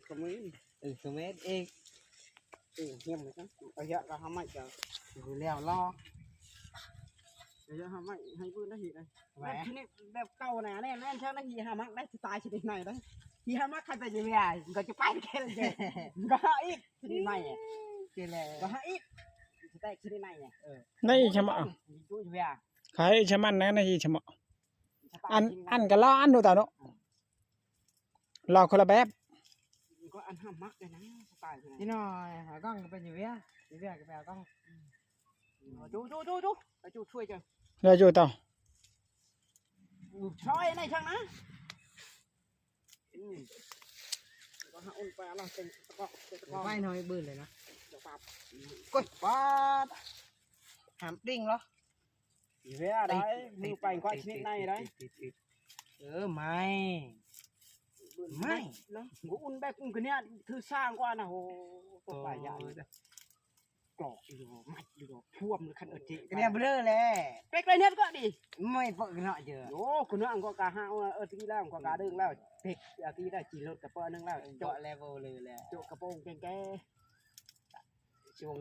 ຄອມເມັນ ເອີ ຄອມເມັນເອງ ເອີ ຮຽມເລີຍນະ ອາຍະກະຫາໄມ້ຈະຢູ່ແລ້ວລໍ ອາຍະຫາໄມ້ໃຫ້ເບິ່ງໄດ້ເຫັນໄດ້ ແບບຊະນິດແບບເກົ່ານະ ແນ່ນ ແນ່ນ ຊະນິດທີ່ຫາມັກໄດ້ ສະໄຕລ໌ຊະນິດໃໝ່ໄດ້ ທີ່ຫາມັກຄັນໄປຢູ່ເວຍ ມັນກໍຈະໄປແຄ່ເລີຍ ມັນກໍຫາອີກຊະນິດໃໝ່ ເຈແລ ກໍຫາອີກ ສະໄຕລ໌ຊະນິດໃໝ່ ເອີ ໃນຊະມະ ຢູ່ເວຍ ຂາຍຊະມັນນະ ໃນຊະມະ ສະໄຕລ໌ ອັນ ຊະນິດໃໝ່ ອັນກໍລາວອັນໂດຕາເນາະ ອືມ ລາວຄົນລະແບບ ກໍອັນຫາມັກໄດ້ນະ ສະໄຕລ໌ ພີ່ນ້ອງ ຫາກ້ອງກໍໄປຢູ່ເວຍ ຢູ່ເວຍກໍໄປເອົາກ້ອງ ຈູ ຈູ ຈູ ຈູ ໄປຈູຊ່ວຍເຈົ້າ ແລ້ວຈູຕໍ່ ຊ່ອຍໃນທາງນະ ອືມ ກໍຫາອຸ່ນໄປເອົາລະເຕັງຕະກອກ ເຕັງຕະກອກ ໄປໜ້ອຍບືນເລີຍນະ ດອກປາບ ກົດປາດ ຫາມຕິ່ງເລາະ ເວຍໄດ້ ມືໄປກວ່າຊະນິດໃນໄດ້ ເອີ ໄມ້ ໄມ້ເນາະ ອຸ່ນແບບອຸ່ນກະເນຍ ຖືສ້າງກວ່ານະ ໂຫ ຕົກປາຍາກ ກອກຢູ່ ມັດຢູ່ ພວມຄັນເອີຈິ ກະເນຍເບລີແຫຼະ ເປັກໄລເນັດກໍດີ ໄມ້ເປີກເນາະເຈີ ໂອ້ ກະເນຍອັງກໍກະຫາເອີຈິແລ້ວ ອັງກໍກະດຶງແລ້ວ ເປັກອາກີໄດ້ຂີ່ລົດກະເປີໜຶ່ງແລ້ວ ເຈາະແລວເບລີແຫຼະ ໂຈະກະໂປງແກງແກ ຊ່ວງ